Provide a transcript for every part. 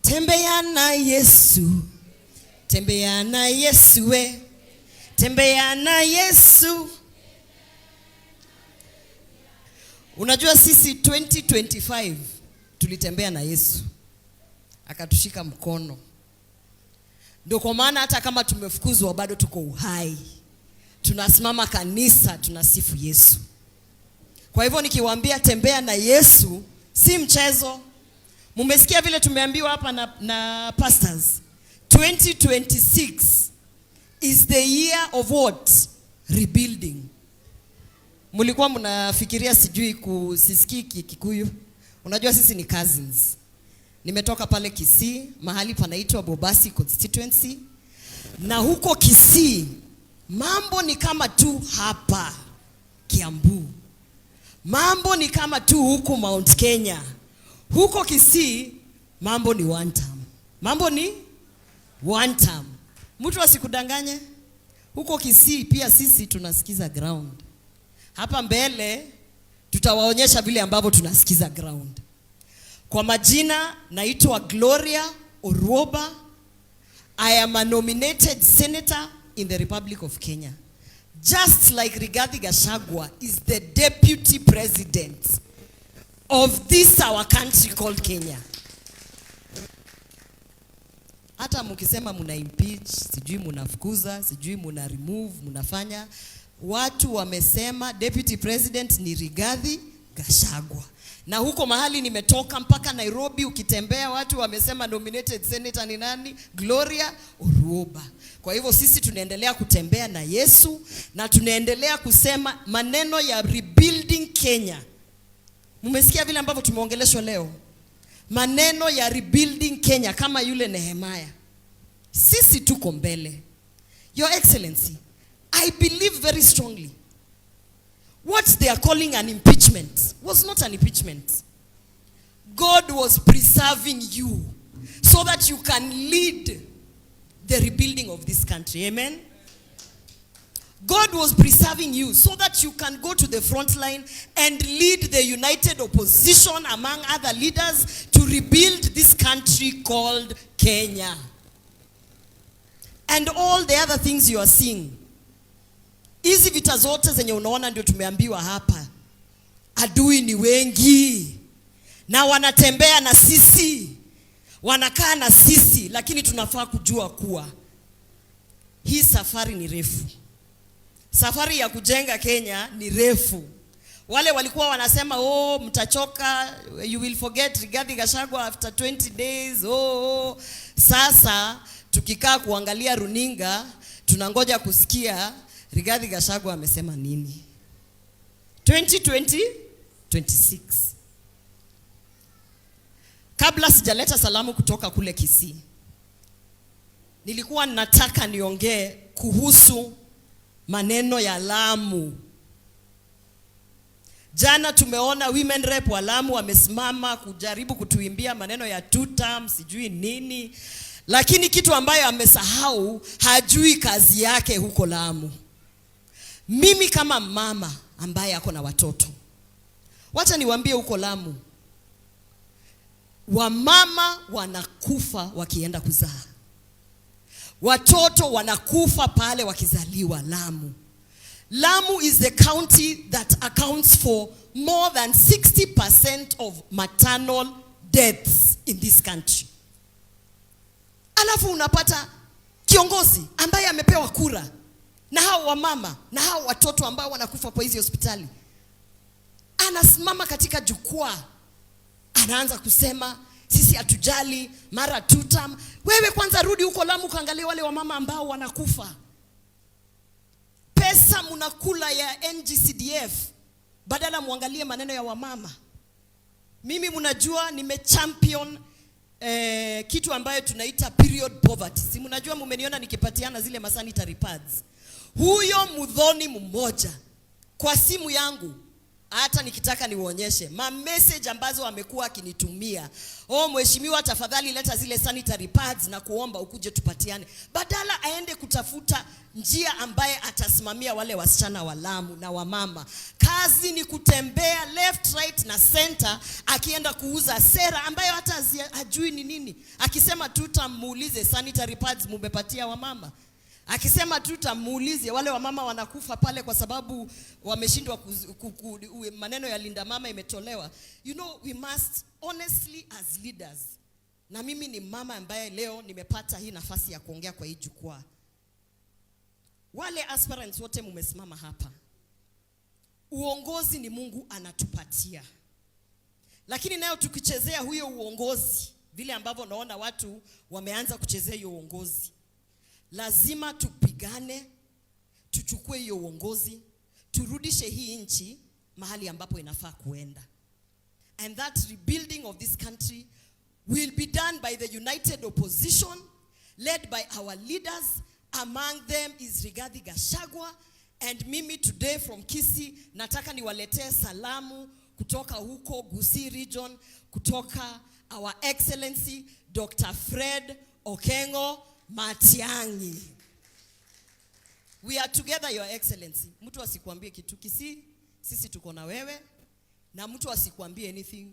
Tembea na Yesu, tembea na Yesu we, tembea na Yesu. Unajua sisi 2025 tulitembea na Yesu akatushika mkono. Ndio kwa maana hata kama tumefukuzwa bado tuko uhai, tunasimama kanisa, tunasifu Yesu. Kwa hivyo nikiwaambia tembea na Yesu si mchezo. Mumesikia vile tumeambiwa hapa na pastors, 2026 is the year of what? Rebuilding. Mlikuwa mnafikiria sijui kusisikii Kikuyu. Unajua sisi ni cousins. Nimetoka pale Kisii, mahali panaitwa Bobasi constituency, na huko Kisii mambo ni kama tu hapa Kiambu, mambo ni kama tu huku Mount Kenya. Huko Kisii mambo ni one term, mambo ni one term. Mtu asikudanganye. Huko Kisii pia sisi tunasikiza ground. Hapa mbele tutawaonyesha vile ambavyo tunasikiza ground. Kwa majina naitwa Gloria Orwoba. I am a nominated senator in the Republic of Kenya. Just like Rigathi Gachagua is the deputy president of this our country called Kenya. Hata mkisema muna impeach, sijui munafukuza, sijui muna remove, munafanya, watu wamesema deputy president ni Rigathi Gachagua. Na huko mahali nimetoka mpaka Nairobi, ukitembea watu wamesema nominated senator ni nani? Gloria Orwoba. Kwa hivyo sisi tunaendelea kutembea na Yesu na tunaendelea kusema maneno ya rebuilding Kenya. Mmesikia vile ambavyo tumeongeleshwa leo, maneno ya rebuilding Kenya kama yule Nehemaya. Sisi tuko mbele. Your Excellency, I believe very strongly what they are calling an impeachment was not an impeachment. God was preserving you so that you can lead the rebuilding of this country. Amen. God was preserving you so that you can go to the front line and lead the united opposition among other leaders to rebuild this country called Kenya. And all the other things you are seeing. Hizi vita zote zenye unaona ndio tumeambiwa hapa. Adui ni wengi na wanatembea na sisi, wanakaa na sisi, lakini tunafaa kujua kuwa hii safari ni refu. Safari ya kujenga Kenya ni refu. Wale walikuwa wanasema, "Oh, mtachoka, you will forget Rigathi Gachagua after 20 days." Oh. Sasa tukikaa kuangalia runinga tunangoja kusikia Rigathi Gachagua amesema nini 2020 26. Kabla sijaleta salamu kutoka kule Kisii, nilikuwa nataka niongee kuhusu maneno ya Lamu. Jana tumeona women rep wa Lamu wamesimama kujaribu kutuimbia maneno ya two term, sijui nini, lakini kitu ambayo amesahau, hajui kazi yake huko Lamu. Mimi kama mama ambaye ako na watoto, wacha niwaambie, huko Lamu wamama wanakufa wakienda kuzaa, watoto wanakufa pale wakizaliwa Lamu. Lamu is the county that accounts for more than 60% of maternal deaths in this country. Alafu unapata kiongozi ambaye amepewa kura na hao wamama na hao watoto ambao wanakufa kwa hizi hospitali, anasimama katika jukwaa, anaanza kusema sisi hatujali, mara two term. Wewe kwanza rudi huko Lamu kaangalia wale wamama ambao wanakufa. Pesa mnakula ya NGCDF, badala muangalie maneno ya wamama. Mimi mnajua nimechampion kitu ambayo tunaita period poverty. Si mnajua, mumeniona nikipatiana zile sanitary pads. Huyo Muthoni mmoja kwa simu yangu Hata nikitaka niwaonyeshe ma message ambazo amekuwa akinitumia. "Oh mheshimiwa, tafadhali leta zile sanitary pads na kuomba ukuje tupatiane." Badala aende kutafuta njia ambaye atasimamia wale wasichana wa Lamu na wamama. Kazi ni kutembea left, right na center, akienda kuuza sera ambayo hata hajui ni nini. Akisema tutamuulize, "Sanitary pads mumepatia wamama?" Akisema tutamuulize, "Wale wamama wanakufa pale kwa sababu wameshindwa maneno ya Linda Mama imetolewa." We must honestly, as leaders, na mimi ni mama ambaye leo nimepata hii nafasi ya kuongea kwa hii jukwaa. Wale aspirants wote mumesimama hapa, uongozi ni Mungu anatupatia, lakini nayo tukichezea huyo uongozi vile ambavyo naona watu wameanza kuchezea hiyo uongozi, lazima tupigane, tuchukue hiyo uongozi, turudishe hii nchi mahali ambapo inafaa kuenda. And that rebuilding of this country will be done by the united opposition led by our leaders. Among them is Rigathi Gachagua. And mimi today from Kisii nataka niwaletee salamu kutoka huko Gusii region, kutoka Our Excellency Dr. Fred Okengo Matiang'i. We are together, Your Excellency. Mtu asikuambie kitu Kisii, sisi tuko na wewe, na mtu asikuambie anything.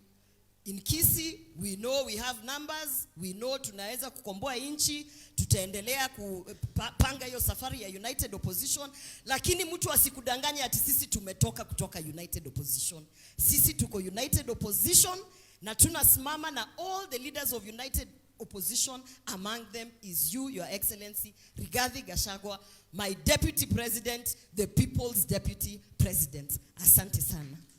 In Kisii, we know we have numbers, we know tunaweza kukomboa nchi, tutaendelea kupanga hiyo safari ya United Opposition, lakini mtu asikudanganye ati sisi tumetoka kutoka United Opposition. Sisi tuko United Opposition na tunasimama na all the leaders of United Opposition. Among them is you, Your Excellency, Rigathi Gachagua, my Deputy President, the people's Deputy President. Asante sana.